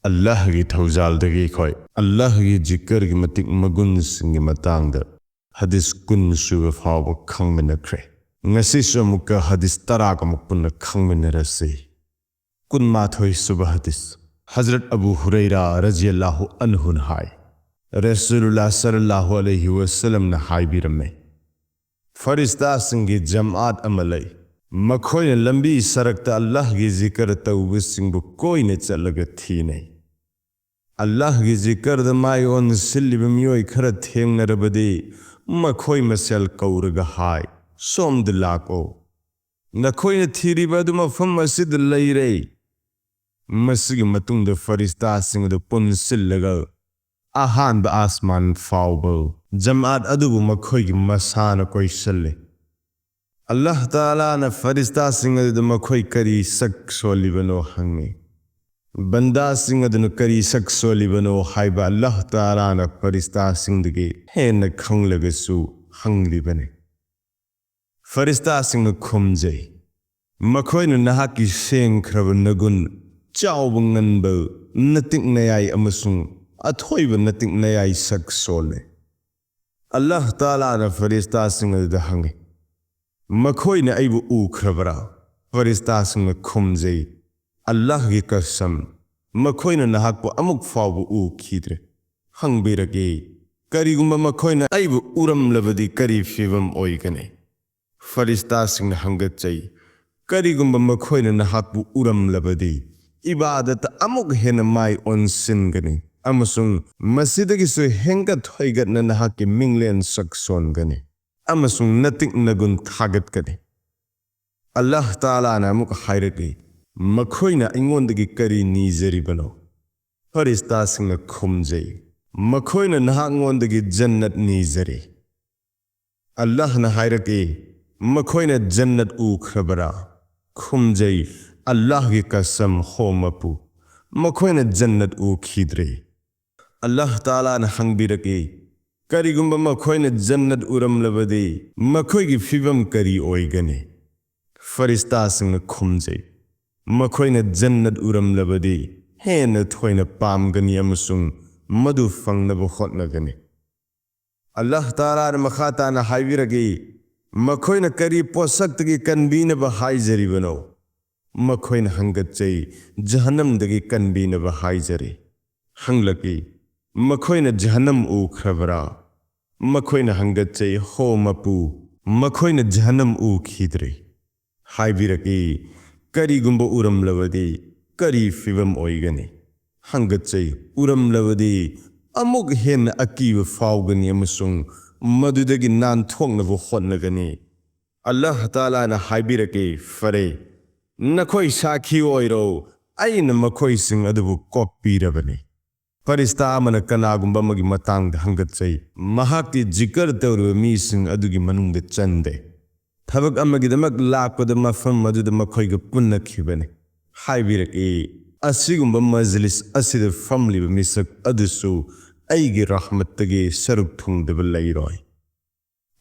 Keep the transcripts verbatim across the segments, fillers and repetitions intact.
ꯑꯜꯂꯥꯍꯒꯤ ꯊꯧꯖꯥꯜꯗꯒꯤ ꯑꯩꯈꯣꯏ ꯑꯜꯂꯥꯍꯒꯤ ꯖꯤꯀꯔꯒꯤ ꯃꯇꯤꯛ ꯃꯒꯨꯟꯁꯤꯡꯒꯤ ꯃꯇꯥꯡꯗ ꯍꯗꯤꯁ ꯀꯨꯟ ꯁꯨꯕ ꯐꯥꯎꯕ ꯈꯪꯃꯤꯟꯅꯈ꯭ꯔꯦ꯫ ꯉꯁꯤꯁꯨ ꯑꯃꯨꯛꯀ ꯍꯗꯤꯁ ꯇꯔꯥꯒ ꯑꯃꯨꯛ ꯄꯨꯟꯅ ꯈꯪꯃꯤꯟꯅꯔꯁꯤ꯫ ꯀꯨꯟꯃꯥꯊꯣꯏ ꯁꯨꯕ ꯍꯗꯤꯁ꯫ ꯍꯖꯔꯠ ꯑꯕꯨ ꯍꯨꯔꯩꯔꯥ ꯔꯖꯤꯌꯜꯂꯥꯍꯨ ꯑꯟꯍꯨꯅ ꯍꯥꯏ, ꯔꯁꯨꯂꯨꯜꯂꯥꯍ ꯁꯜꯂꯜꯂꯥꯍꯨ ꯑꯂꯩꯍꯤ ꯋꯁꯜꯂꯝꯅ ꯍꯥꯏꯕꯤꯔꯝꯃꯤ, ꯐꯔꯤꯁꯇꯥꯁꯤꯡꯒꯤ ꯖꯃꯥꯠ ꯑꯃ ꯂꯩ꯫ ꯃꯈꯣꯏꯅ ꯂꯝꯕꯤ ꯁꯔꯛꯇ ꯑꯜꯂꯥꯍꯒꯤ ꯖꯤꯀꯔ ꯇꯧꯕꯁꯤꯡꯕꯨ ꯀꯣꯏꯅ ꯆꯠꯂꯒ ꯊꯤꯅꯩ꯫ ꯑꯜꯂꯥꯍꯒꯤ ꯖꯤꯀꯔꯗ ꯃꯥꯏ ꯑꯣꯟꯁꯤꯜꯂꯤꯕ ꯃꯤꯑꯣꯏ ꯈꯔ ꯊꯦꯡꯅꯔꯕꯗꯤ ꯃꯈꯣꯏ ꯃꯁꯦꯜ ꯀꯧꯔꯒ ꯍꯥꯏ, "ꯁꯣꯝꯗ ꯂꯥꯛꯑꯣ꯫ ꯅꯈꯣꯏꯅ ꯊꯤꯔꯤꯕ ꯑꯗꯨ ꯃꯐꯝ ꯑꯁꯤꯗ ꯂꯩꯔꯦ꯫" ꯃꯁꯤꯒꯤ ꯃꯇꯨꯡꯗ ꯐꯔꯤꯁꯇꯥꯁꯤꯡ ꯑꯗꯨ ꯄꯨꯟꯁꯤꯜꯂꯒ ꯑꯍꯥꯟꯕ ꯑꯥꯁꯃꯥꯟ ꯐꯥꯎꯕ ꯖꯃꯥꯠ ꯑꯗꯨꯕꯨ ꯃꯈꯣꯏꯒꯤ ꯃꯁꯥꯅ ꯀꯣꯏꯁꯤꯜꯂꯤ꯫ ꯑꯜꯂꯥꯍ ꯇꯥꯂꯥꯅ ꯐꯔꯤꯁꯇꯥꯁꯤꯡ ꯑꯗꯨꯗ ꯃꯈꯣꯏ ꯀꯔꯤ ꯁꯛ ꯁꯣꯜꯂꯤꯕꯅꯣ ꯍꯪꯉꯤ꯫ ꯕꯟꯗꯥꯁꯤꯡ ꯑꯗꯨꯅ ꯀꯔꯤ ꯁꯛ ꯁꯣꯜꯂꯤꯕꯅꯣ ꯍꯥꯏꯕ ꯑꯜꯂꯥꯍ ꯇꯥꯂꯥꯅ ꯐꯔꯤꯁꯇꯥꯁꯤꯡꯗꯒꯤ ꯍꯦꯟꯅ ꯈꯪꯂꯒꯁꯨ ꯍꯪꯂꯤꯕꯅꯤ꯫ ꯐꯔꯤꯁꯇꯥꯁꯤꯡꯅ ꯈꯨꯝꯖꯩ, "ꯃꯈꯣꯏꯅ ꯅꯍꯥꯛꯀꯤ ꯁꯦꯡꯈ꯭ꯔꯕ ꯅꯒꯨꯟ, ꯆꯥꯎꯕ ꯉꯟꯕ ꯅꯇꯤꯛ ꯅꯌꯥꯏ ꯑꯃꯁꯨꯡ ꯑꯊꯣꯏꯕ ꯅꯇꯤꯛ ꯅꯌꯥꯏ ꯁꯛ ꯁꯣꯜꯂꯦ꯫" ꯑꯜꯂꯥꯍ ꯇꯥꯂꯥꯅ ꯐꯔꯤꯁꯇꯥꯁꯤꯡ ꯑꯗꯨꯗ ꯍꯪꯉꯤ, "ꯃꯈꯣꯏꯅ ꯑꯩꯕꯨ ꯎꯈ꯭ꯔꯕꯔꯥ?" ꯐꯔꯤꯁꯇꯥꯁꯤꯡꯅ ꯈꯨꯝꯖꯩ, "ꯑꯜꯂꯥꯍꯒꯤ ꯀꯁꯝ, ꯃꯈꯣꯏꯅ ꯅꯍꯥꯛꯄꯨ ꯑꯃꯨꯛ ꯐꯥꯎꯕ ꯎꯈꯤꯗ꯭ꯔꯦ꯫" ꯍꯪꯕꯤꯔꯛꯏ, "ꯀꯔꯤꯒꯨꯝꯕ ꯃꯈꯣꯏꯅ ꯑꯩꯕꯨ ꯎꯔꯝꯂꯕꯗꯤ ꯀꯔꯤ ꯐꯤꯕꯝ ꯑꯣꯏꯒꯅꯤ?" ꯐꯔꯤꯁꯇꯥꯁꯤꯡꯅ ꯍꯪꯒꯠꯆꯩ, "ꯀꯔꯤꯒꯨꯝꯕ ꯃꯈꯣꯏꯅ ꯅꯍꯥꯛꯄꯨ ꯎꯔꯝꯂꯕꯗꯤ ꯏꯕꯥꯗꯠꯇ ꯑꯃꯨꯛ ꯍꯦꯟꯅ ꯃꯥꯏ ꯑꯣꯟꯁꯤꯟꯒꯅꯤ ꯑꯃꯁꯨꯡ ꯃꯁꯤꯗꯒꯤꯁꯨ ꯍꯦꯟꯒꯠ ꯍꯣꯏꯒꯠꯅ ꯅꯍꯥꯛꯀꯤ ꯃꯤꯡꯂꯦꯟ ꯁꯛ ꯁꯣꯟꯒꯅꯤ ꯑꯃꯁꯨꯡ ꯅꯇꯤꯛ ꯅꯒꯨꯟ ꯊꯥꯒꯠꯀꯅꯤ꯫" ꯑꯜꯂꯥꯍ ꯇꯥꯂꯥꯅ ꯑꯃꯨꯛ ꯍꯥꯏꯔꯛꯏ, "ꯃꯈꯣꯏꯅ ꯑꯩꯉꯣꯟꯗꯒꯤ ꯀꯔꯤ ꯅꯤꯖꯔꯤꯕꯅꯣ?" ꯐꯔꯤꯁꯇꯥꯁꯤꯡꯅ ꯈꯨꯝꯖꯩ, "ꯃꯈꯣꯏꯅ ꯅꯍꯥꯛꯉꯣꯟꯗꯒꯤ ꯖꯟꯅꯠ ꯅꯤꯖꯔꯤ꯫" ꯑꯜꯂꯥꯍꯅ ꯍꯥꯏꯔꯛꯏ, "ꯃꯈꯣꯏꯅ ꯖꯟꯅꯠ ꯎꯈ꯭ꯔꯕꯔꯥ?" ꯈꯨꯝꯖꯩ, "ꯑꯜꯂꯥꯍꯒꯤ ꯀꯁꯝ, ꯍꯣ ꯃꯄꯨ, ꯃꯈꯣꯏꯅ ꯖꯟꯅꯠ ꯎꯈꯤꯗ꯭ꯔꯦ꯫" ꯑꯜꯂꯥꯍ ꯇꯥꯂꯥꯅ ꯍꯪꯕꯤꯔꯛꯏ, "ꯀꯔꯤꯒꯨꯝꯕ ꯃꯈꯣꯏꯅ ꯖꯟꯅꯠ ꯎꯔꯝꯂꯕꯗꯤ ꯃꯈꯣꯏꯒꯤ ꯐꯤꯕꯝ ꯀꯔꯤ ꯑꯣꯏꯒꯅꯤ?" ꯐꯔꯤꯁꯇꯥꯁꯤꯡꯅ ꯈꯨꯝꯖꯩ, "ꯃꯈꯣꯏꯅ ꯖꯟꯅꯠ ꯎꯔꯝꯂꯕꯗꯤ ꯍꯦꯟꯅ ꯊꯣꯏꯅ ꯄꯥꯝꯒꯅꯤ ꯑꯃꯁꯨꯡ ꯃꯗꯨ ꯐꯪꯅꯕ ꯍꯣꯠꯅꯒꯅꯤ꯫ ꯑꯜꯂꯥꯍ ꯇꯥꯂꯥꯅ ꯃꯈꯥ ꯇꯥꯅ ꯍꯥꯏꯕꯤꯔꯛꯏ, "ꯃꯈꯣꯏꯅ ꯀꯔꯤ ꯄꯣꯠꯁꯛꯇꯒꯤ ꯀꯟꯕꯤꯅꯕ ꯍꯥꯏꯖꯔꯤꯕꯅꯣ?" ꯃꯈꯣꯏꯅ ꯍꯪꯒꯠꯆꯩ, "ꯖꯍꯟꯅꯝꯗꯒꯤ ꯀꯟꯕꯤꯅꯕ ꯍꯥꯏꯖꯔꯤ"꯫ ꯍꯪꯂꯛꯏ, "ꯃꯈꯣꯏꯅ ꯖꯍꯟꯅꯝ ꯎꯈ꯭ꯔꯕ꯭ꯔꯥ?" ꯃꯈꯣꯏꯅ ꯍꯪꯒꯠꯆꯩ, "ꯍꯣ ꯃꯄꯨ, ꯃꯈꯣꯏꯅ ꯖꯍꯟꯅꯝ ꯎꯈꯤꯗ꯭ꯔꯤ"꯫ ꯍꯥꯏꯕꯤꯔꯛꯏ, "ꯀꯔꯤꯒꯨꯝꯕ ꯎꯔꯝꯂꯕꯗꯤ ꯀꯔꯤ ꯐꯤꯕꯝ ꯑꯣꯏꯒꯅꯤ?" ꯍꯪꯒꯠꯆꯩ, "ꯎꯔꯝꯂꯕꯗꯤ ꯑꯃꯨꯛ ꯍꯦꯟꯅ ꯑꯀꯤꯕ ꯐꯥꯎꯒꯅꯤ ꯑꯃꯁꯨꯡ ꯃꯗꯨꯗꯒꯤ ꯅꯥꯟꯊꯣꯛꯅꯕ ꯍꯣꯠꯅꯒꯅꯤ"꯫ ꯑꯜꯂꯥꯍ ꯇꯥꯂꯥꯅ ꯍꯥꯏꯕꯤꯔꯛꯏ, "ꯐꯔꯦ, ꯅꯈꯣꯏ ꯁꯥꯈꯤ ꯑꯣꯏꯔꯣ, ꯑꯩꯅ ꯃꯈꯣꯏꯁꯤꯡ ꯑꯗꯨꯕꯨ ꯀꯣꯛꯄꯤꯔꯕꯅꯤ"꯫ ꯐꯔꯤꯁꯇꯥ ꯑꯃꯅ ꯀꯅꯥꯒꯨꯝꯕ ꯑꯃꯒꯤ ꯃꯇꯥꯡꯗ ꯍꯪꯒꯠꯆꯩ, ꯃꯍꯥꯛꯇꯤ ꯖꯤꯀꯔ ꯇꯧꯔꯤꯕ ꯃꯤꯁꯤꯡ ꯑꯗꯨꯒꯤ ꯃꯅꯨꯡꯗ ꯆꯟꯗꯦ꯫ ꯊꯕꯛ ꯑꯃꯒꯤꯗꯃꯛ ꯂꯥꯛꯄꯗ ꯃꯐꯝ ꯑꯗꯨꯗ ꯃꯈꯣꯏꯒ ꯄꯨꯟꯅꯈꯤꯕꯅꯤ꯫ ꯍꯥꯏꯕꯤꯔꯛꯏ, "ꯑꯁꯤꯒꯨꯝꯕ ꯃꯖꯂꯤꯁ ꯑꯁꯤꯗ ꯐꯝꯂꯤꯕ ꯃꯤꯁꯛ ꯑꯗꯨꯁꯨ ꯑꯩꯒꯤ ꯔꯍꯃꯠꯇꯒꯤ ꯁꯔꯨꯛ ꯊꯨꯡꯗꯕ ꯂꯩꯔꯣꯏ"꯫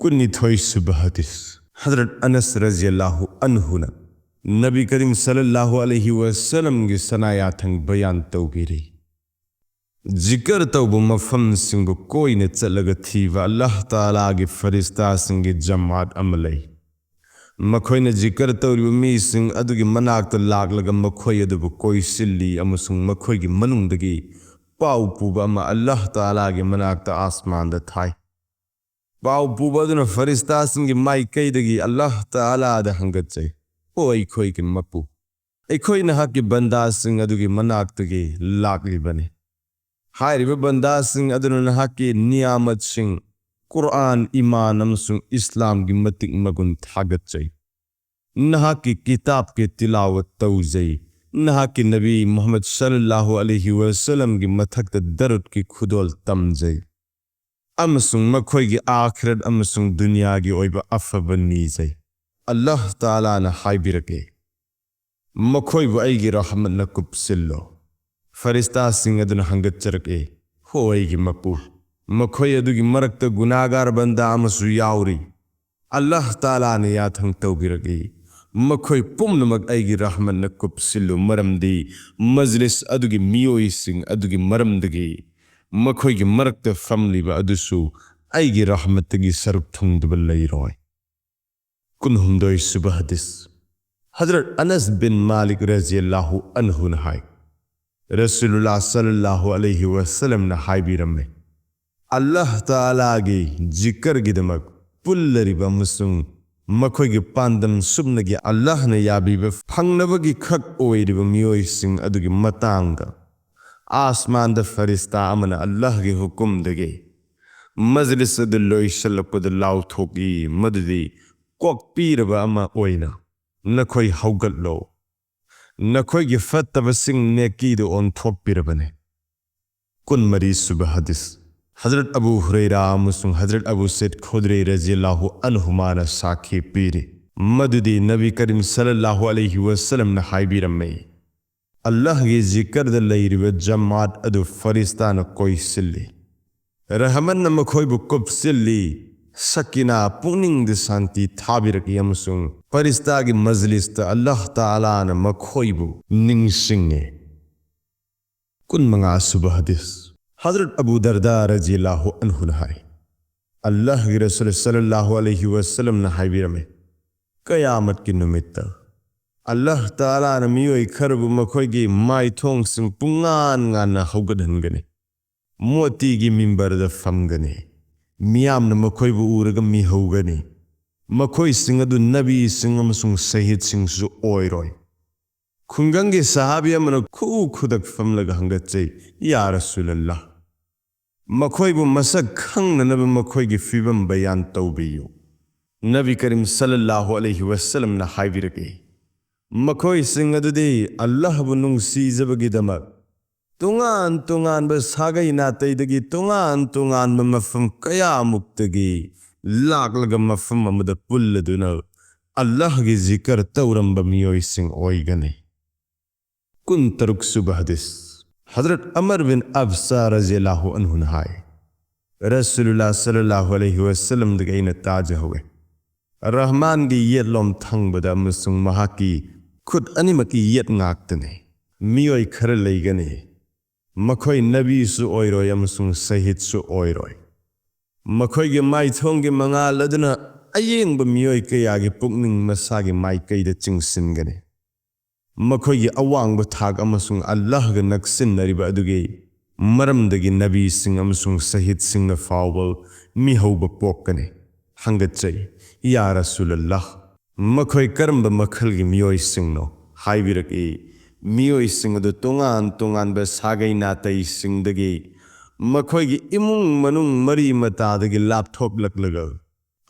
ꯀꯨꯟꯅꯤꯊꯣꯏ ꯁꯨꯕ ꯍꯗꯤꯁ꯫ ꯍꯖꯔꯠ ꯑꯅꯁ ꯔꯖꯤꯌꯜꯂꯥꯍꯨ ꯑꯟꯍꯨꯅ ꯅꯕꯤ ꯀꯔꯤꯝ ꯁꯜꯂꯜꯂꯥꯍꯨ ꯑꯂꯩꯍꯤ ꯋꯁꯜꯂꯝꯒꯤ ꯁꯅꯥ ꯌꯥꯊꯪ ꯕꯌꯥꯟ ꯇꯧꯕꯤꯔꯤ꯫ ꯖꯤꯀꯔ ꯇꯧꯕ ꯃꯐꯝꯁꯤꯡꯕꯨ ꯀꯣꯏꯅ ꯆꯠꯂꯒ ꯊꯤꯕ ꯑꯜꯂꯥꯍ ꯇꯥꯂꯥꯒꯤ ꯐꯔꯤꯁꯇꯥꯁꯤꯡꯒꯤ ꯖꯃꯥꯠ ꯑꯃ ꯂꯩ꯫ ꯃꯈꯣꯏꯅ ꯖꯤꯀꯔ ꯇꯧꯔꯤꯕ ꯃꯤꯁꯤꯡ ꯑꯗꯨꯒꯤ ꯃꯅꯥꯛꯇ ꯂꯥꯛꯂꯒ ꯃꯈꯣꯏ ꯑꯗꯨꯕꯨ ꯀꯣꯏꯁꯤꯜꯂꯤ ꯑꯃꯁꯨꯡ ꯃꯈꯣꯏꯒꯤ ꯃꯅꯨꯡꯗꯒꯤ ꯄꯥꯎ ꯄꯨꯕ ꯑꯃ ꯑꯜꯂꯥꯍ ꯇꯥꯂꯥꯒꯤ ꯃꯅꯥꯛꯇ ꯑꯥꯁꯃꯥꯟꯗ ꯊꯥꯏ꯫ ꯄꯥꯎ ꯄꯨꯕ ꯑꯗꯨꯅ ꯐꯔꯤꯁꯇꯥꯁꯤꯡꯒꯤ ꯃꯥꯏꯀꯩꯗꯒꯤ ꯑꯜꯂꯥꯍ ꯇꯥꯂꯥꯗ ꯍꯪꯒꯠꯆꯩ, "ꯑꯣ ꯑꯩꯈꯣꯏꯒꯤ ꯃꯄꯨ, ꯑꯩꯈꯣꯏ ꯅꯍꯥꯛꯀꯤ ꯕꯟꯗꯥꯁꯤꯡ ꯑꯗꯨꯒꯤ ꯃꯅꯥꯛꯇꯒꯤ ꯂꯥꯛꯂꯤꯕꯅꯤ꯫ ꯍꯥꯏꯔꯤꯕ ꯕꯟꯗꯥꯁꯤꯡ ꯑꯗꯨꯅ ꯅꯍꯥꯛꯀꯤ ꯅꯤꯌꯥꯃꯠꯁꯤꯡ, ꯀꯨꯔꯑꯥꯟ, ꯏꯃꯥꯟ ꯑꯃꯁꯨꯡ ꯏꯁꯂꯥꯝꯒꯤ ꯃꯇꯤꯛ ꯃꯒꯨꯟ ꯊꯥꯒꯠꯆꯩ꯫ ꯅꯍꯥꯛꯀꯤ ꯀꯤꯇꯥꯕꯀꯤ ꯇꯤꯂꯥꯋꯠ ꯇꯧꯖꯩ꯫ ꯅꯍꯥꯛꯀꯤ ꯅꯕꯤ ꯃꯨꯍꯝꯃꯗ ꯁꯜꯂꯜꯂꯥꯍꯨ ꯑꯂꯩꯍꯤ ꯋꯁꯜꯂꯝꯒꯤ ꯃꯊꯛꯇ ꯗꯔꯨꯗꯀꯤ ꯈꯨꯗꯣꯜ ꯇꯝꯖꯩ꯫ ꯑꯃꯁꯨꯡ ꯃꯈꯣꯏꯒꯤ ꯑꯥꯈꯤꯔꯠ ꯑꯃꯁꯨꯡ ꯗꯨꯅꯤꯌꯥꯒꯤ ꯑꯣꯏꯕ ꯑꯐꯕ ꯅꯤꯖꯩ"꯫ ꯑꯜꯂꯥꯍ ꯇꯥꯂꯥꯅ ꯍꯥꯏꯕꯤꯔꯛꯏ, "ꯃꯈꯣꯏꯕꯨ ꯑꯩꯒꯤ ꯔꯍꯃꯠꯅ ꯀꯨꯞꯁꯤꯜꯂꯣ"꯫ ꯐꯔꯤꯁꯇꯥꯁꯤꯡ ꯑꯗꯨꯅ ꯍꯪꯒꯠꯆꯔꯛꯏ, "ꯍꯣ ꯑꯩꯒꯤ ꯃꯄꯨ, ꯃꯈꯣꯏ ꯑꯗꯨꯒꯤ ꯃꯔꯛꯇ ꯒꯨꯅꯥꯒꯥꯔ ꯕꯟꯗꯥ ꯑꯃꯁꯨ ꯌꯥꯎꯔꯤ"꯫ ꯑꯜꯂꯥꯍ ꯇꯥꯂꯥꯅ ꯌꯥꯊꯪ ꯇꯧꯕꯤꯔꯛꯏ, ꯃꯈꯣꯏ ꯄꯨꯝꯅꯃꯛ ꯑꯩꯒꯤ ꯔꯍꯃꯠꯅ ꯀꯨꯞꯁꯤꯜꯂꯨ, ꯃꯔꯝꯗꯤ ꯃꯖꯂꯤꯁ ꯑꯗꯨꯒꯤ ꯃꯤꯑꯣꯏꯁꯤꯡ ꯑꯗꯨꯒꯤ ꯃꯔꯝꯗꯒꯤ ꯃꯈꯣꯏꯒꯤ ꯃꯔꯛꯇ ꯐꯝꯂꯤꯕ ꯑꯗꯨꯁꯨ ꯑꯩꯒꯤ ꯔꯍꯃꯠꯇꯒꯤ ꯁꯔꯨꯛ ꯊꯨꯡꯗꯕ ꯂꯩꯔꯣꯏ꯫ ꯀꯨꯟꯍꯨꯝꯗꯣꯏ ꯁꯨꯕ ꯍꯗꯤꯁ꯫ ꯍꯖꯔꯠ ꯑꯅꯁ ꯕꯤꯟ ꯃꯥꯂꯤꯛ ꯔꯖꯤꯌꯜꯂꯥꯍꯨ ꯑꯟꯍꯨꯅ ꯍꯥꯏ, ꯔꯁꯨꯂꯨꯜꯂꯥ ꯁꯜꯂꯜꯂꯥꯍꯨ ꯑꯂꯩꯍꯤ ꯋꯁꯜꯂꯝꯅ ꯍꯥꯏꯕꯤꯔꯝꯃꯤ, ꯑꯜꯂꯥꯍ ꯇꯥꯂꯥꯒꯤ ꯖꯤꯀꯔꯒꯤꯗꯃꯛ ꯄꯨꯜꯂꯔꯤꯕ ꯑꯃꯁꯨꯡ ꯃꯈꯣꯏꯒꯤ ꯄꯥꯟꯗꯝ ꯁꯨꯞꯅꯒꯤ ꯑꯜꯂꯥꯍꯅ ꯌꯥꯕꯤꯕ ꯐꯪꯅꯕꯒꯤ ꯈꯛ ꯑꯣꯏꯔꯤꯕ ꯃꯤꯑꯣꯏꯁꯤꯡ ꯑꯗꯨꯒꯤ ꯃꯇꯥꯡꯗ ꯑꯥꯁꯃꯥꯟꯗ ꯐꯔꯤꯁꯇꯥ ꯑꯃꯅ ꯑꯜꯂꯥꯍꯒꯤ ꯍꯨꯀꯨꯝꯗꯒꯤ ꯃꯖꯂꯤꯁ ꯑꯗꯨ ꯂꯣꯏꯁꯤꯜꯂꯛꯄꯗ ꯂꯥꯎꯊꯣꯛꯏ, ꯃꯗꯨꯗꯤ, "ꯀꯣꯛꯄꯤꯔꯕ ꯑꯃ ꯑꯣꯏꯅ ꯅꯈꯣꯏ ꯍꯧꯒꯠꯂꯣ, ꯅꯈꯣꯏꯒꯤ ꯐꯠꯇꯕꯁꯤꯡ ꯅꯦꯀꯤꯗ ꯑꯣꯟꯊꯣꯛꯄꯤꯔꯕꯅꯤ"꯫ ꯀꯨꯟꯃꯔꯤ ꯁꯨꯕ ꯍꯗꯤꯁ꯫ ꯍꯖꯔꯠ ꯑꯕꯨ ꯍꯨꯔꯩꯔꯥ ꯑꯃꯁꯨꯡ ꯍꯖꯔꯠ ꯑꯕꯨ ꯁꯩꯗ ꯈꯨꯗ꯭ꯔꯤ ꯔꯖꯤꯌꯜꯂꯥꯍꯨ ꯑꯟꯍꯨꯃꯥꯅ ꯁꯥꯈꯤ ꯄꯤꯔꯤ, ꯃꯗꯨꯗꯤ ꯅꯕꯤ ꯀꯔꯤꯝ ꯁꯜꯂꯜꯂꯥꯍꯨ ꯑꯂꯩꯍꯤ ꯋꯁꯜꯂꯝꯅ ꯍꯥꯏꯕꯤꯔꯝꯃꯤ, "ꯑꯜꯂꯥꯍꯒꯤ ꯖꯤꯀꯔꯗ ꯂꯩꯔꯤꯕ ꯖꯃꯥꯠ ꯑꯗꯨ ꯐꯔꯤꯁꯇꯥꯅ ꯀꯣꯏꯁꯤꯜꯂꯤ, ꯔꯍꯃꯟꯅ ꯃꯈꯣꯏꯕꯨ ꯀꯨꯞꯁꯤꯜꯂꯤ, ꯁꯀꯤꯅꯥ, ꯄꯨꯛꯅꯤꯡꯗ ꯁꯥꯟꯇꯤ ꯊꯥꯕꯤꯔꯛꯏ, ꯑꯃꯁꯨꯡ ꯐꯔꯤꯁꯇꯥꯒꯤ ꯃꯖꯂꯤꯁꯇ ꯑꯜꯂꯥꯍ ꯇꯥꯂꯥꯅ ꯃꯈꯣꯏꯕꯨ ꯅꯤꯡꯁꯤꯡꯉꯤ"꯫ ꯀꯨꯟꯃꯉꯥ ꯁꯨꯕ ꯍꯗꯤꯁ꯫ ꯍꯖꯔꯠ ꯑꯕꯨ ꯗꯔꯗꯥ ꯔꯖꯤꯌꯜꯂꯥꯍꯨ ꯑꯟꯍꯨꯅ ꯍꯥꯏ, ꯑꯜꯂꯥꯍꯒꯤ ꯔꯁꯨꯜ ꯁꯜꯂꯜꯂꯥꯍꯨ ꯑꯂꯩꯍꯤ ꯋꯁꯜꯂꯝꯅ ꯍꯥꯏꯕꯤꯔꯝꯃꯤ, ꯀꯌꯥꯃꯠꯀꯤ ꯅꯨꯃꯤꯠꯇ ꯑꯜꯂꯥꯍ ꯇꯥꯂꯥꯅ ꯃꯤꯑꯣꯏ ꯈꯔꯕꯨ ꯃꯈꯣꯏꯒꯤ ꯃꯥꯏꯊꯣꯡꯁꯤꯡ ꯄꯨꯡꯉꯥꯟ ꯉꯥꯟꯅ ꯍꯧꯒꯠꯍꯟꯒꯅꯤ, ꯃꯣꯇꯤꯒꯤ ꯃꯤꯝꯕꯔꯗ ꯐꯝꯒꯅꯤ, ꯃꯤꯌꯥꯝꯅ ꯃꯈꯣꯏꯕꯨ ꯎꯔꯒ ꯃꯤꯍꯧꯒꯅꯤ, ꯃꯈꯣꯏꯁꯤꯡ ꯑꯗꯨ ꯅꯕꯤꯁꯤꯡ ꯑꯃꯁꯨꯡ ꯁꯍꯤꯗꯁꯤꯡꯁꯨ ꯑꯣꯏꯔꯣꯏ꯫ ꯈꯨꯡꯒꯪꯒꯤ ꯁꯍꯥꯕꯤ ꯑꯃꯅ ꯈꯨ ꯈꯨꯗꯛ ꯐꯝꯂꯒ ꯍꯪꯒꯠꯆꯩ, "ꯌꯥ ꯔꯁꯨꯂꯜꯂꯥꯍ, ꯃꯈꯣꯏꯕꯨ ꯃꯁꯛ ꯈꯪꯅꯅꯕ ꯃꯈꯣꯏꯒꯤ ꯐꯤꯕꯝ ꯕꯌꯥꯟ ꯇꯧꯕꯤꯌꯨ"꯫ ꯅꯕꯤ ꯀꯔꯤꯝ ꯁꯜꯂꯜꯂꯥꯍꯨ ꯑꯂꯩꯍꯤ ꯋꯁꯜꯂꯝꯅ ꯍꯥꯏꯕꯤꯔꯛꯏ, ꯃꯈꯣꯏꯁꯤꯡ ꯑꯗꯨꯗꯤ ꯑꯜꯂꯥꯍꯕꯨ ꯅꯨꯡꯁꯤꯖꯕꯒꯤꯗꯃꯛ ꯇꯣꯉꯥꯟ ꯇꯣꯉꯥꯟꯕ ꯁꯥꯒꯩ ꯅꯥꯇꯩꯗꯒꯤ ꯇꯣꯉꯥꯟ ꯇꯣꯉꯥꯟꯕ ꯃꯐꯝ ꯀꯌꯥꯃꯨꯛꯇꯒꯤ ꯂꯥꯛꯂꯒ ꯃꯐꯝ ꯑꯃꯗ ꯄꯨꯜꯂꯗꯨꯅ ꯑꯜꯂꯥꯍꯒꯤ ꯖꯤꯀꯔ ꯇꯧꯔꯝꯕ ꯃꯤꯑꯣꯏꯁꯤꯡ ꯑꯣꯏꯒꯅꯤ꯫ ꯀꯨꯟꯇꯔꯨꯛ ꯁꯨꯕ ꯍꯗꯤꯁ꯫ ꯍꯖꯔꯠ ꯑꯃꯔ ꯕꯤꯟ ꯑꯕꯁꯥ ꯔꯖꯤꯌꯜꯂꯥꯍꯨ ꯑꯟꯍꯨꯅ ꯍꯥꯏ, ꯔꯁꯨꯂꯨꯜꯂꯥ ꯁꯜꯂꯜꯂꯥꯍꯨ ꯑꯂꯩꯍꯤ ꯋꯁꯜꯂꯝꯗꯒꯤ ꯑꯩꯅ ꯇꯥꯖꯍꯧꯋꯦ, ꯔꯍꯃꯥꯟꯒꯤ ꯌꯦꯠꯂꯣꯝ ꯊꯪꯕꯗ ꯑꯃꯁꯨꯡ ꯃꯍꯥꯛꯀꯤ ꯈꯨꯠ ꯑꯅꯤꯃꯛꯀꯤ ꯌꯦꯠ ꯉꯥꯛꯇꯅꯤ꯫ ꯃꯤꯑꯣꯏ ꯈꯔ ꯂꯩꯒꯅꯤ, ꯃꯈꯣꯏ ꯅꯕꯤꯁꯨ ꯑꯣꯏꯔꯣꯏ ꯑꯃꯁꯨꯡ ꯁꯍꯤꯗꯁꯨ ꯑꯣꯏꯔꯣꯏ꯫ ꯃꯈꯣꯏꯒꯤ ꯃꯥꯏꯊꯣꯡꯒꯤ ꯃꯉꯥꯜ ꯑꯗꯨꯅ ꯑꯌꯦꯡꯕ ꯃꯤꯑꯣꯏ ꯀꯌꯥꯒꯤ ꯄꯨꯛꯅꯤꯡ ꯃꯁꯥꯒꯤ ꯃꯥꯏꯀꯩꯗ ꯆꯤꯡꯁꯤꯟꯒꯅꯤ꯫ ꯃꯈꯣꯏꯒꯤ ꯑꯋꯥꯡꯕ ꯊꯥꯛ ꯑꯃꯁꯨꯡ ꯑꯜꯂꯥꯍꯒ ꯅꯛꯁꯤꯟꯅꯔꯤꯕ ꯑꯗꯨꯒꯤ ꯃꯔꯝꯗꯒꯤ ꯅꯕꯤꯁꯤꯡ ꯑꯃꯁꯨꯡ ꯁꯍꯤꯗꯁꯤꯡꯅ ꯐꯥꯎꯕ ꯃꯤꯍꯧꯕ ꯄꯣꯛꯀꯅꯤ꯫ ꯍꯪꯒꯠꯆꯩ, ꯌꯥ ꯔꯁꯨꯂꯜꯂꯥꯍ, ꯃꯈꯣꯏ ꯀꯔꯝꯕ ꯃꯈꯜꯒꯤ ꯃꯤꯑꯣꯏꯁꯤꯡꯅꯣ? ꯍꯥꯏꯕꯤꯔꯛꯏ, ꯃꯤꯑꯣꯏꯁꯤꯡ ꯑꯗꯨ ꯇꯣꯉꯥꯟ ꯇꯣꯉꯥꯟꯕ ꯁꯥꯒꯩ ꯅꯥꯇꯩꯁꯤꯡꯗꯒꯤ ꯃꯈꯣꯏꯒꯤ ꯏꯃꯨꯡ ꯃꯅꯨꯡ ꯃꯔꯤ ꯃꯇꯥꯗꯒꯤ ꯂꯥꯞꯊꯣꯛꯂꯛꯂꯒ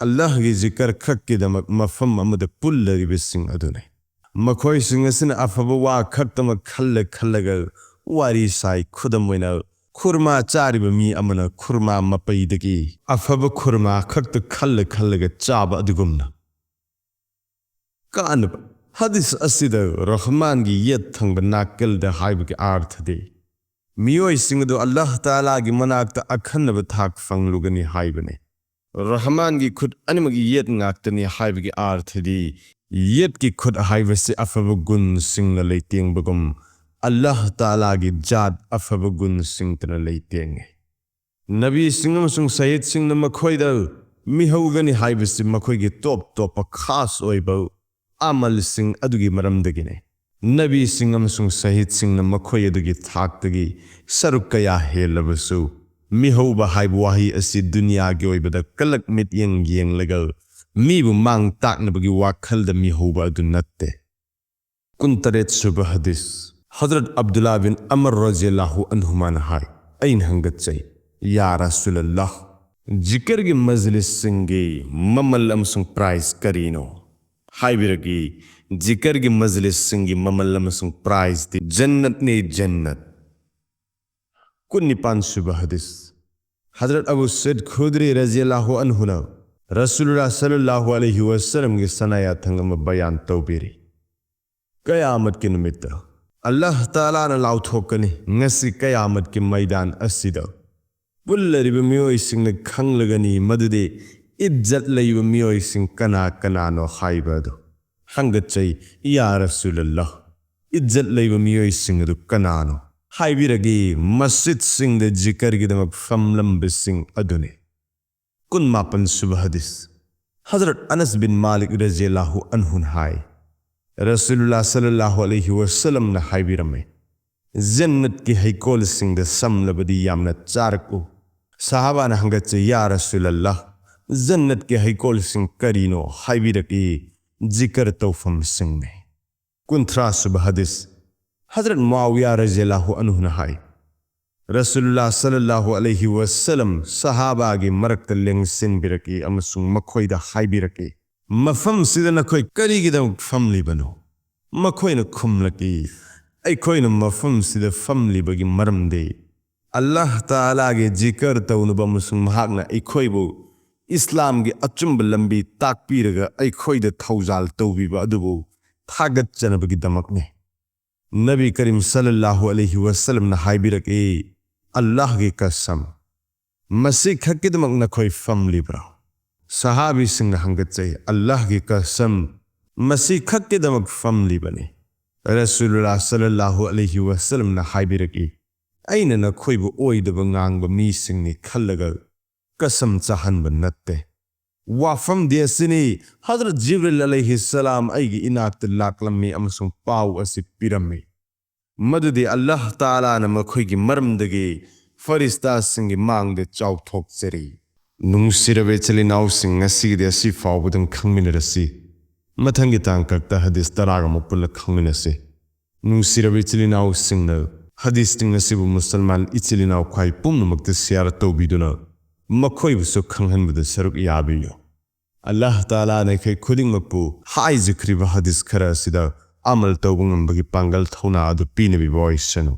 ꯑꯜꯂꯥꯍꯒꯤ ꯖꯤꯀꯔ ꯈꯛꯀꯤꯗꯃꯛ ꯃꯐꯝ ꯑꯃꯗ ꯄꯨꯜꯂꯔꯤꯕꯁꯤꯡ ꯑꯗꯨꯅꯤ꯫ ꯃꯈꯣꯏꯁꯤꯡ ꯑꯁꯤꯅ ꯑꯐꯕ ꯋꯥ ꯈꯛꯇꯃꯛ ꯈꯜꯂ ꯈꯜꯂꯒ ꯋꯥꯔꯤ ꯁꯥꯏ꯫ ꯈꯨꯗꯝ ꯑꯣꯏꯅ, ꯈꯨꯔꯃꯥ ꯆꯥꯔꯤꯕ ꯃꯤ ꯑꯃꯅ ꯈꯨꯔꯃꯥ ꯃꯄꯩꯗꯒꯤ ꯑꯐꯕ ꯈꯨꯔꯃꯥ ꯈꯛꯇ ꯈꯜꯂ ꯈꯜꯂꯒ ꯆꯥꯕ ꯑꯗꯨꯒꯨꯝꯅ꯫ ꯀꯥꯟꯅꯕ꯫ ꯍꯗꯤꯁ ꯑꯁꯤꯗ ꯔꯍꯃꯥꯟꯒꯤ ꯌꯦꯠ ꯊꯪꯕ ꯅꯥꯀꯜꯗ ꯍꯥꯏꯕꯒꯤ ꯑꯥꯔꯊꯗꯤ ꯃꯤꯑꯣꯏꯁꯤꯡ ꯑꯗꯨ ꯑꯜꯂꯥꯍ ꯇꯥꯂꯥꯒꯤ ꯃꯅꯥꯛꯇ ꯑꯈꯟꯅꯕ ꯊꯥꯛ ꯐꯪꯂꯨꯒꯅꯤ ꯍꯥꯏꯕꯅꯤ꯫ ꯔꯍꯃꯥꯟꯒꯤ ꯈꯨꯠ ꯑꯅꯤꯃꯛ ꯌꯦꯠ ꯉꯥꯛꯇꯅꯤ ꯍꯥꯏꯕꯒꯤ ꯑꯥꯔꯊꯗꯤ ꯌꯦꯠꯀꯤ ꯈꯨꯠ ꯍꯥꯏꯕꯁꯤ ꯑꯐꯕ ꯒꯨꯟꯁꯤꯡꯅ ꯂꯩꯇꯦꯡꯕꯒꯨꯝ ꯑꯜꯂꯥꯍ ꯇꯥꯂꯥꯒꯤ ꯖꯥꯠ ꯑꯐꯕ ꯒꯨꯟꯁꯤꯡꯇꯅ ꯂꯩꯇꯦꯡꯉꯤ꯫ ꯅꯕꯤꯁꯤꯡ ꯑꯃꯁꯨꯡ ꯁꯍꯤꯗꯁꯤꯡꯅ ꯃꯈꯣꯏꯗ ꯃꯤꯍꯧꯒꯅꯤ ꯍꯥꯏꯕꯁꯤ ꯃꯈꯣꯏꯒꯤ ꯇꯣꯞ ꯇꯣꯞꯄ ꯈꯥꯁ ꯑꯣꯏꯕ ꯑꯃꯜꯁꯤꯡ ꯑꯗꯨꯒꯤ ꯃꯔꯝꯗꯒꯤꯅꯤ꯫ ꯅꯕꯤꯁꯤꯡ ꯑꯃꯁꯨꯡ ꯁꯍꯤꯗꯁꯤꯡꯅ ꯃꯈꯣꯏ ꯑꯗꯨꯒꯤ ꯊꯥꯛꯇꯒꯤ ꯁꯔꯨꯛ ꯀꯌꯥ ꯍꯦꯜꯂꯕꯁꯨ, ꯃꯤꯍꯧꯕ ꯍꯥꯏꯕ ꯋꯥꯍꯩ ꯑꯁꯤ ꯗꯨꯅꯤꯌꯥꯒꯤ ꯑꯣꯏꯕꯗ ꯀꯂꯛ ꯃꯤꯠꯌꯦꯡ ꯌꯦꯡꯂꯒ ꯃꯤꯕꯨ ꯃꯥꯡ ꯇꯥꯛꯅꯕꯒꯤ ꯋꯥꯈꯜꯗ ꯃꯤꯍꯧꯕ ꯑꯗꯨ ꯅꯠꯇꯦ꯫ ꯀꯨꯟꯇꯔꯦꯠ ꯁꯨꯕ ꯍꯗꯤꯁ꯫ ꯍꯖꯔꯠ ꯑꯕꯗꯨꯜꯂꯥ ꯕꯤꯟ ꯑꯃꯔ ꯔꯖꯤꯌꯜꯂꯥꯍꯨ ꯑꯟꯍꯨꯃꯥꯅ ꯍꯥꯏ, ꯑꯩꯅ ꯍꯪꯒꯠꯆꯩ, ꯌꯥ ꯔꯁꯨꯂꯜꯂꯥꯍ, ꯖꯤꯀꯔꯒꯤ ꯃꯖꯂꯤꯁꯁꯤꯡꯒꯤ ꯃꯃꯜ ꯑꯃꯁꯨꯡ ꯄ꯭ꯔꯥꯏꯁ ꯀꯔꯤꯅꯣ? ꯍꯥꯏꯕꯤꯔꯛꯏ, ꯖꯤꯀꯔꯒꯤ ꯃꯖꯂꯤꯁꯁꯤꯡꯒꯤ ꯃꯃꯜ ꯑꯃꯁꯨꯡ ꯄ꯭ꯔꯥꯏꯁꯇꯤ ꯖꯟꯅꯠꯅꯤ, ꯖꯟꯅꯠ꯫ ꯀꯨꯟꯅꯤꯄꯥꯟ ꯁꯨꯕ ꯍꯗꯤꯁ꯫ ꯍꯖꯔꯠ ꯑꯕꯨ ꯁꯏꯗ ꯈꯨꯗ꯭ꯔꯤ ꯔꯖꯤꯌꯜꯂꯥꯍꯨ ꯑꯟꯍꯨꯅ ꯔꯁꯨꯂꯨꯜꯂꯥꯍ ꯁꯜꯂꯜꯂꯥꯍꯨ ꯑꯂꯩꯍꯤ ꯋꯁꯜꯂꯝꯒꯤ ꯁꯅꯥ ꯌꯥꯊꯪ ꯑꯃ ꯕꯌꯥꯟ ꯇꯧꯕꯤꯔꯤ꯫ ꯀꯌꯥꯃꯠꯀꯤ ꯅꯨꯃꯤꯠꯇ ꯑꯜꯂꯥꯍ ꯇꯥꯂꯥꯅ ꯂꯥꯎꯊꯣꯛꯀꯅꯤ, ꯉꯁꯤ ꯀꯌꯥꯃꯠꯀꯤ ꯃꯩꯗꯥꯟ ꯑꯁꯤꯗ ꯄꯨꯜꯂꯔꯤꯕ ꯃꯤꯑꯣꯏꯁꯤꯡꯅ ꯈꯪꯂꯒꯅꯤ ꯃꯗꯨꯗꯤ "ꯏꯖꯠ ꯂꯩꯕ ꯃꯤꯑꯣꯏꯁꯤꯡ ꯀꯅꯥ ꯀꯅꯥꯅꯣ?" ꯍꯥꯏꯕ ꯑꯗꯨ ꯍꯪꯒꯠꯆꯩ, "ꯌꯥ ꯔꯁꯨꯂꯜꯂꯥꯍ, ꯏꯖꯠ ꯂꯩꯕ ꯃꯤꯑꯣꯏꯁꯤꯡ ꯑꯗꯨ ꯀꯅꯥꯅꯣ?" ꯍꯥꯏꯕꯤꯔꯒꯦ, "ꯃꯁꯖꯤꯗꯁꯤꯡꯗ ꯖꯤꯀꯔꯒꯤꯗꯃꯛ ꯐꯝꯂꯝꯕꯁꯤꯡ ꯑꯗꯨꯅꯤ"꯫ ꯀꯨꯟꯃꯥꯄꯟ ꯁꯨꯕ ꯍꯗꯤꯁ꯫ ꯍꯖꯔꯠ ꯑꯅꯁ ꯕꯤꯟ ꯃꯥꯂꯤꯛ ꯔꯖꯤꯌꯜꯂꯥꯍꯨ ꯑꯟꯍꯨꯅ ꯍꯥꯏ, ꯔꯁꯨꯂꯨꯜꯂꯥ ꯁꯜꯂꯜꯂꯥꯍꯨ ꯑꯂꯩꯍꯤ ꯋꯁꯜꯂꯝꯅ ꯍꯥꯏꯕꯤꯔꯝꯃꯤ, "ꯖꯟꯅꯠꯀꯤ ꯍꯩꯀꯣꯜꯁꯤꯡꯗ ꯁꯝꯂꯕꯗꯤ ꯌꯥꯝꯅ ꯆꯥꯔꯛꯎ"꯫ ꯁꯍꯥꯕꯥꯅ ꯍꯪꯒꯠꯆꯩ, "ꯌꯥ ꯔꯁꯨꯂꯜꯂꯥꯍ, ꯖꯟꯅꯠꯀꯤ ꯍꯩꯀꯣꯜꯁꯤꯡ ꯀꯔꯤꯅꯣ?" ꯍꯥꯏꯕꯤꯔꯛꯏ, "ꯖꯤꯀꯔ ꯇꯧꯐꯝꯁꯤꯡꯅꯤ"꯫ ꯀꯨꯟꯊ꯭ꯔꯥ ꯁꯨꯕ ꯍꯗꯤꯁ꯫ ꯍꯖꯔꯠ ꯃꯨꯑꯥꯋꯤꯌꯥ ꯔꯖꯤꯌꯜꯂꯥꯍꯨ ꯑꯟꯍꯨꯅ ꯍꯥꯏ, ꯔꯁꯨꯂꯨꯜꯂꯥ ꯁꯜꯂꯜꯂꯥꯍꯨ ꯑꯂꯩꯍꯤ ꯋꯁꯜꯂꯝ ꯁꯍꯥꯕꯥꯒꯤ ꯃꯔꯛꯇ ꯂꯦꯡꯁꯤꯟꯕꯤꯔꯛꯏ ꯑꯃꯁꯨꯡ ꯃꯈꯣꯏꯗ ꯍꯥꯏꯕꯤꯔꯛꯏ, "ꯃꯐꯝꯁꯤꯗ ꯅꯈꯣꯏ ꯀꯔꯤꯒꯤꯗꯃꯛ ꯐꯝꯂꯤꯕꯅꯣ?" ꯃꯈꯣꯏꯅ ꯈꯨꯝꯂꯛꯏ, "ꯑꯩꯈꯣꯏꯅ ꯃꯐꯝꯁꯤꯗ ꯐꯝꯂꯤꯕꯒꯤ ꯃꯔꯝꯗꯤ ꯑꯜꯂꯥꯍ ꯇꯥꯂꯥꯒꯤ ꯖꯤꯀꯔ ꯇꯧꯅꯕ ꯑꯃꯁꯨꯡ ꯃꯍꯥꯛꯅ ꯑꯩꯈꯣꯏꯕꯨ ꯏꯁꯂꯥꯝꯒꯤ ꯑꯆꯨꯝꯕ ꯂꯝꯕꯤ ꯇꯥꯛꯄꯤꯔꯒ ꯑꯩꯈꯣꯏꯗ ꯊꯧꯖꯥꯜ ꯇꯧꯕꯤꯕ ꯑꯗꯨꯕꯨ ꯊꯥꯒꯠꯆꯅꯕꯒꯤꯗꯃꯛꯅꯤ"꯫ ꯅꯕꯤ ꯀꯔꯤꯝ ꯁꯜꯂꯜꯂꯥꯍꯨ ꯑꯂꯩꯍꯤ ꯋꯁꯜꯂꯝꯅ ꯍꯥꯏꯕꯤꯔꯛꯏ, "ꯑꯜꯂꯥꯍꯒꯤ ꯀꯁꯝ, ꯃꯁꯤ ꯈꯛꯀꯤꯗꯃꯛ ꯅꯈꯣꯏ ꯐꯝꯂꯤꯕ꯭ꯔꯥ?" ꯁꯍꯥꯕꯤꯁꯤꯡꯅ ꯍꯪꯒꯠꯆꯩ, "ꯑꯜꯂꯥꯍꯒꯤ ꯀꯁꯝ, ꯃꯁꯤ ꯈꯛꯀꯤꯗꯃꯛ ꯐꯝꯂꯤꯕꯅꯤ"꯫ ꯔꯁꯨꯂꯨꯜꯂꯥ ꯁꯜꯂꯜꯂꯥꯍꯨ ꯑꯂꯩꯍꯤ ꯋꯁꯜꯂꯝꯅ ꯍꯥꯏꯕꯤꯔꯛꯏ, "ꯑꯩꯅ ꯅꯈꯣꯏꯕꯨ ꯑꯣꯏꯗꯕ ꯉꯥꯡꯕ ꯃꯤꯁꯤꯡꯅꯤ ꯈꯜꯂꯒ ꯀꯁꯝ ꯆꯥꯍꯟꯕ ꯅꯠꯇꯦ"꯫ ꯋꯥꯐꯝꯗꯤ ꯑꯁꯤꯅꯤ, ꯍꯖꯔꯠ ꯖꯤꯕ꯭ꯔꯤꯜ ꯑꯂꯩꯍꯤ ꯁꯂꯥꯝ ꯑꯩꯒꯤ ꯏꯅꯥꯛꯇ ꯂꯥꯛꯂꯝꯃꯤ ꯑꯃꯁꯨꯡ ꯄꯥꯎ ꯑꯁꯤ ꯄꯤꯔꯝꯃꯤ, ꯃꯗꯨꯗꯤ ꯑꯜꯂꯥꯍ ꯇꯥꯂꯥꯅ ꯃꯈꯣꯏꯒꯤ ꯃꯔꯝꯗꯒꯤ ꯐꯔꯤꯁꯇꯥꯁꯤꯡꯒꯤ ꯃꯥꯡꯗ ꯆꯥꯎꯊꯣꯛꯆꯔꯤ꯫ ꯅꯨꯡꯁꯤꯔꯕ ꯏꯆꯤꯜ ꯏꯅꯥꯎꯁꯤꯡ, ꯉꯁꯤꯒꯤꯗꯤ ꯑꯁꯤ ꯐꯥꯎꯕꯗꯪ ꯈꯪꯃꯤꯟꯅꯔꯁꯤ꯫ ꯃꯊꯪꯒꯤ ꯇꯥꯡꯀꯛꯇ ꯍꯗꯤꯁ ꯇꯔꯥꯒ ꯑꯃꯨꯛ ꯄꯨꯟꯅ ꯈꯪꯃꯤꯟꯅꯁꯤ꯫ ꯅꯨꯡꯁꯤꯔꯕ ꯏꯆꯤꯜ ꯏꯅꯥꯎꯁꯤꯡꯅ ꯍꯗꯤꯁꯁꯤꯡ ꯑꯁꯤꯕꯨ ꯃꯨꯁꯜꯃꯥꯟ ꯏꯆꯤꯜ ꯏꯅꯥꯎ ꯈ꯭ꯋꯥꯏ ꯄꯨꯝꯅꯃꯛꯇ ꯁꯤꯌꯥꯔ ꯇꯧꯕꯤꯗꯨꯅ ꯃꯈꯣꯏꯕꯨꯁꯨ ꯈꯪꯍꯟꯕꯗ ꯁꯔꯨꯛ ꯌꯥꯕꯤꯌꯨ꯫ ꯑꯜꯂꯥꯍ ꯇꯥꯂꯥꯅ ꯑꯩꯈꯣꯏ ꯈꯨꯗꯤꯡꯃꯛꯄꯨ ꯍꯥꯏꯖꯈ꯭ꯔꯤꯕ ꯍꯗꯤꯁ ꯈꯔ ꯑꯁꯤꯗ ꯑꯃꯜ ꯇꯧꯕ ꯉꯝꯕꯒꯤ ꯄꯥꯡꯒꯜ ꯊꯧꯅꯥ ꯑꯗꯨ ꯄꯤꯅꯕꯤꯕ ꯑꯣꯏꯁꯅꯨ꯫